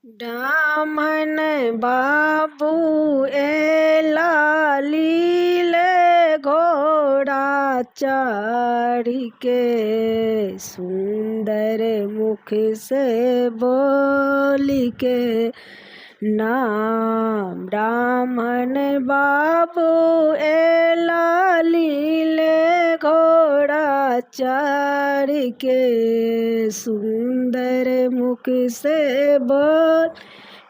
ब्राह्मण बाबू एला लीले घोड़ा चढ़ि के, सुन्दर मुख से बोलि के नाम। ब्राह्मण बाबू एला लीले घोड़ा चढ़ि के, सुन्दर मुख से बोल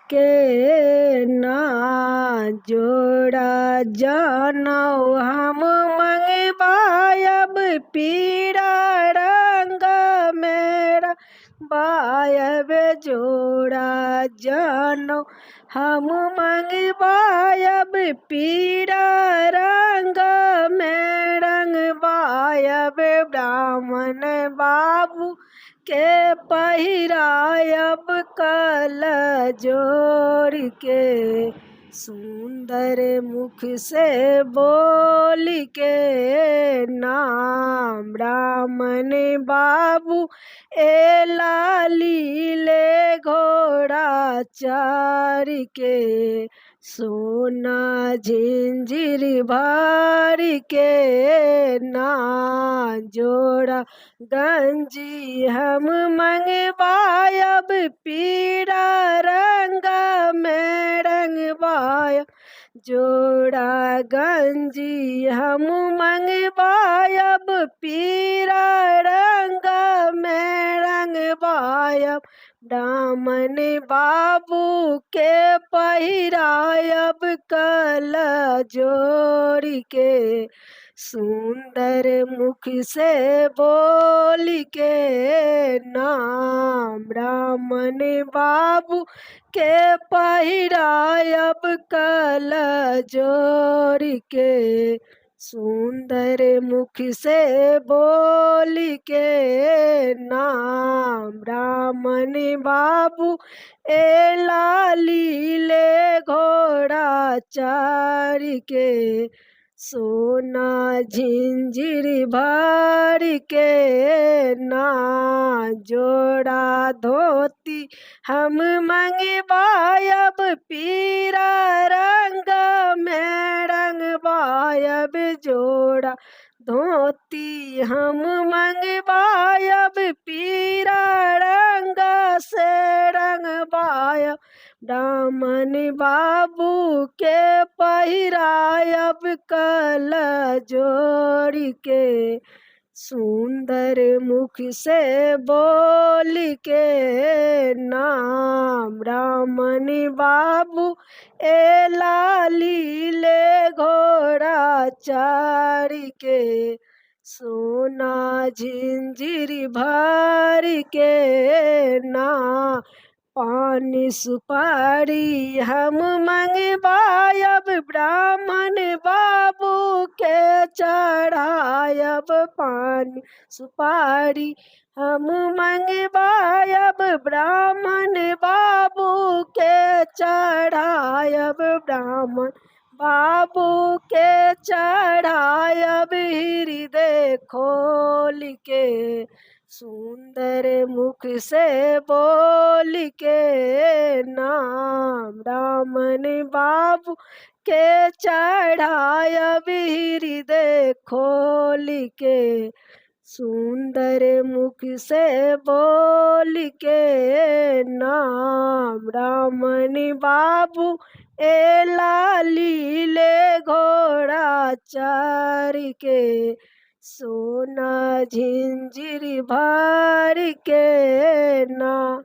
के ना। जोड़ा जनउ हम मंगवायब पीरा रंग मेरा बायब, जोड़ा जनउ हम मंगवायब पीरा रंग में रंगवायब, ब्राह्मण बाबू के पहिरायब कल जोड़ के, सुन्दर मुख से बोल के नाम। ब्राह्मण बाबू एला लीले घोड़ा चढ़ के, सोना झिझिर भर के ना। जोड़ा गंजी हम मंगवायब पीरा रंग में रंगवायब, जोड़ा गंजी हम मंगवायब पीरा रंग में रंगवायब, ब्राह्मण बाबू के पहिरायब कल जोड़ के, सुन्दर मुख से बोल के नाम। ब्राह्मण बाबू के पहिरायब कल जोड़ के, सुन्दर मुख से बोल के नाम। ब्राह्मण बाबू एला लीले घोड़ा चढ़ के, सोना झिझिर भर के ना। जोड़ा धोती हम मंगवायब पीरा रंग में रंगवायब, जोड़ा धोती हम मंगवायब पीरा रंग से रंगवायब, ब्राह्मण बाबू के पहिरायब कल जोड़ के, सुन्दर मुख से बोल के नाम। ब्राह्मण बाबू एला लीले घोड़ा चढ़ के, सोना झिझिर भर के ना। पान सुपारी हम मंगवायब ब्राह्मण बाबू के चढ़ायब, पान सुपारी हम मंगवायब ब्राह्मण बाबू के चढ़ायब, ब्राह्मण बाबू के चढ़ायब हृदय खोल के, सुन्दर मुख से बोल के नाम। ब्राह्मण बाबू के चढ़ायब हृदय खोल के, सुन्दर मुख से बोल के नाम। ब्राह्मण बाबू एला लीले घोड़ा चढ़ के, सोना झिझिर भर के ना।